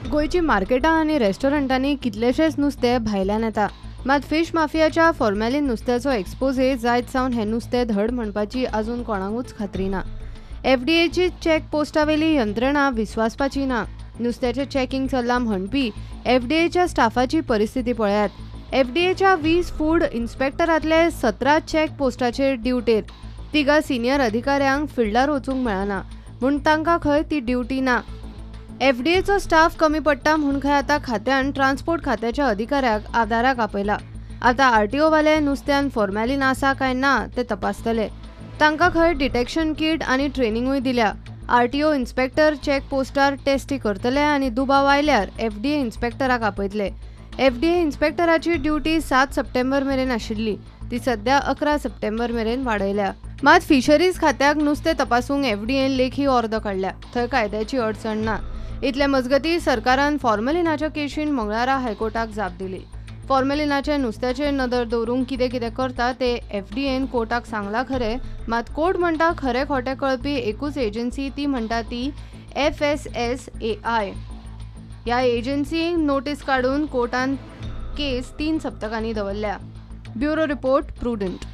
गोंयची मार्केटां आनी रेस्टॉरंटांनी कितलेशेच नुस्तें भायल्यान येता, मात फिश माफियाच्या फॉर्मेलीन नुस्त्याचो एक्सपोजे जायत सावन हें नुस्तें धड म्हणपाची अजून कोणाकूच खात्री ना. एफडीएची चॅक पोस्टावेली यंत्रणा विस्वासपाची ना. नुस्त्याचें चॅकिंग चल्लां म्हणपी एफडीएच्या स्टाफाची परिस्थिती पळयात. एफडीएच्या 20 फूड इन्स्पेक्टरांतले 17 चॅक पोस्टाचेर ड्युटेर. तिगा सिनियर अधिकाऱ्यांक फिल्डार वचूंक मेळना म्हूण तांकां खंय ती ड्युटी ना. एफडीएचो स्टाफ कमी पडटा म्हूण खंय आतां खात्यान ट्रान्सपोर्ट खात्याच्या अधिकाऱ्याक आदाराक आपयला. आतां आरटीओवाले नुस्त्यान फॉर्मेलीन आसा काय ना ते तपासतले. तांकां खंय डिटेक्शन किट आनी ट्रेनिंगूय दिल्या. आरटीओ इन्स्पेक्टर चॅक पोस्टार टेस्टी करतले आनी दुबाव आयल्यार एफडीए इन्स्पेक्टराक आपयतले. एफडीए इन्स्पेक्टराची ड्युटी 7 सप्टेंबर मेरेन आशिल्ली, ती सध्या 11 सप्टेंबर मेरेन वाडयल्या. मात फिशरीज खात्याक नुस्तें तपासूंक एफडीएन लेखी ऑर्द काडल्या, थंय कायद्याची अडचण ना. इतले मजगती सरकारान फॉर्मेलिनाच्या केशीन मंगळारा हायकोर्टाक जाप दिली. फॉर्मेलिनाच्या नुस्त्याचेर नदर दवरूंक कितें कितें करता ते एफडीएन कोर्टाक सांगलां खरें, मात कोर्ट म्हणटा खरें खोटें कळपी एकूच एजन्सी, ती म्हणटा ती FSSAI. ह्या एजन्सींक नोटीस काडून कोर्टान केस 3 सप्तकांनी दवरल्या. Bureau report, Prudent.